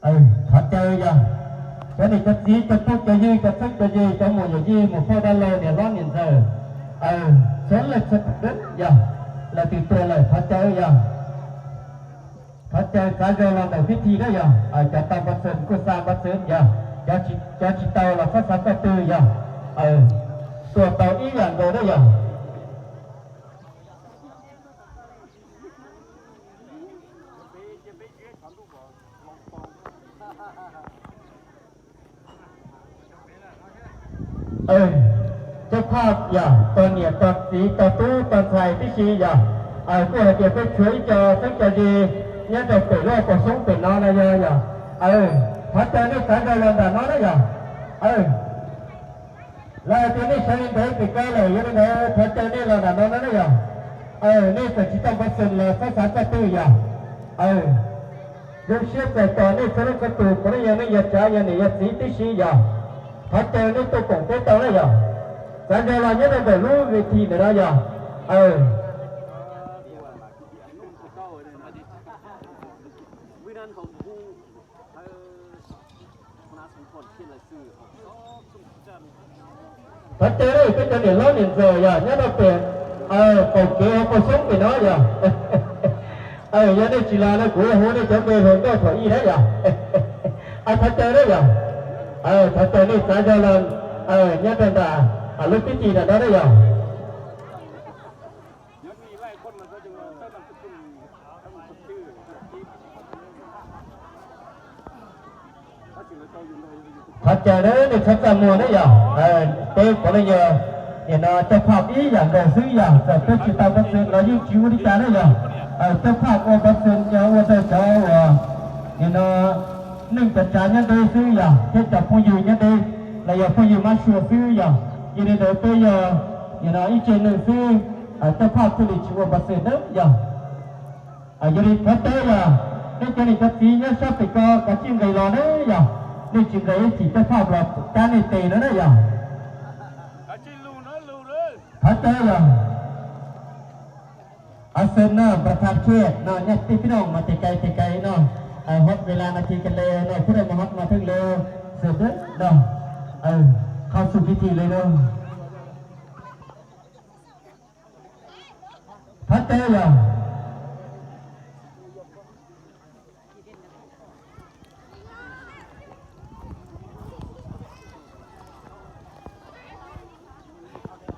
Thov caw yog cov niam cov txiv, cov phooj cov ywg, cov txheeb cov ze, cov muam yawm yij, muam phauj dab laug, niam hlob niam ntxawm, txhua leej txhua tus yog lawv twb tuaj lawm, thov caw yog, thov caw txav zog los ntawm pib thi na yog, cov tau npawb xees kuj xa npawb xees yog, cov tsis tau los txhob xav txoj twg yog, tuaj tau ib yam nkaus na yog. Cov phaj yog tog niam tog txiv tog tub tog ntxhais tib si yog, kuj hais tias peb tshuav ib co txheeb co ze nyob rau pem lub pas xoob pem no no yog yog, thov caw nej txav zog los nram no na yog. Lawv hais tias nej sawv li ntawd pem ko lawm, yog li ntawd thov caw nej los nram no na yog. Nej txawm tsis tau npawb xees los txhob xav txoj twg yog. Zoo siab txais tos nej txhua leej txhua tus, puav leej yog neej yog tsav yog niam yog txiv tib si yog, thov caw nej tuaj koom peb tau na yog. Txav zog los nyob rau ntawm lub ves thim ntawm no yog. Thov caw peb cov niam hlob niam ntxawm yog nyob rau pem qaum kev hauv pas xoob pem no yog. Yog nej tsis los no kuv hu nej cov npe hluas nkauj thaum ub na yog. Thov caw na yog. Thov caw nej txav zog los nyob rau nram lub pib ti nram no na yog. Thov caw nej txhob txaj muag na yog. Peb puav leej yog nim no coj phaj ib yam nkaus xwb yog, txawm peb tsis tau npawb xees los yeej tsis ua li cas na yog. Coj phaj ua npawb xees yog ua rau cov uas nim no neej cov tsav nyob deb xwb yog, thiab cov phooj ywg nyob deb los yog phooj ywg mab sua xwb yog. Yog li ntawd peb yog nim no ib tse neeg xwb, coj phaj thiaj li tsis ua npawb xees na yog. Yog li thov caw yog nej cov niam cov txiv nyob sab pem ko kav tsij nqis los na yog, nej tsis nqis ib chim coj phaj los cab nej tes no na yog. Thov caw yog. Xees no npam thas thiaj no nyob tij pib no mas tes kais tes kais no, hov vela no thi ka le no pub dai mas hov mas theej le xees no, qhov xum pib thi le no. Thov caw yog.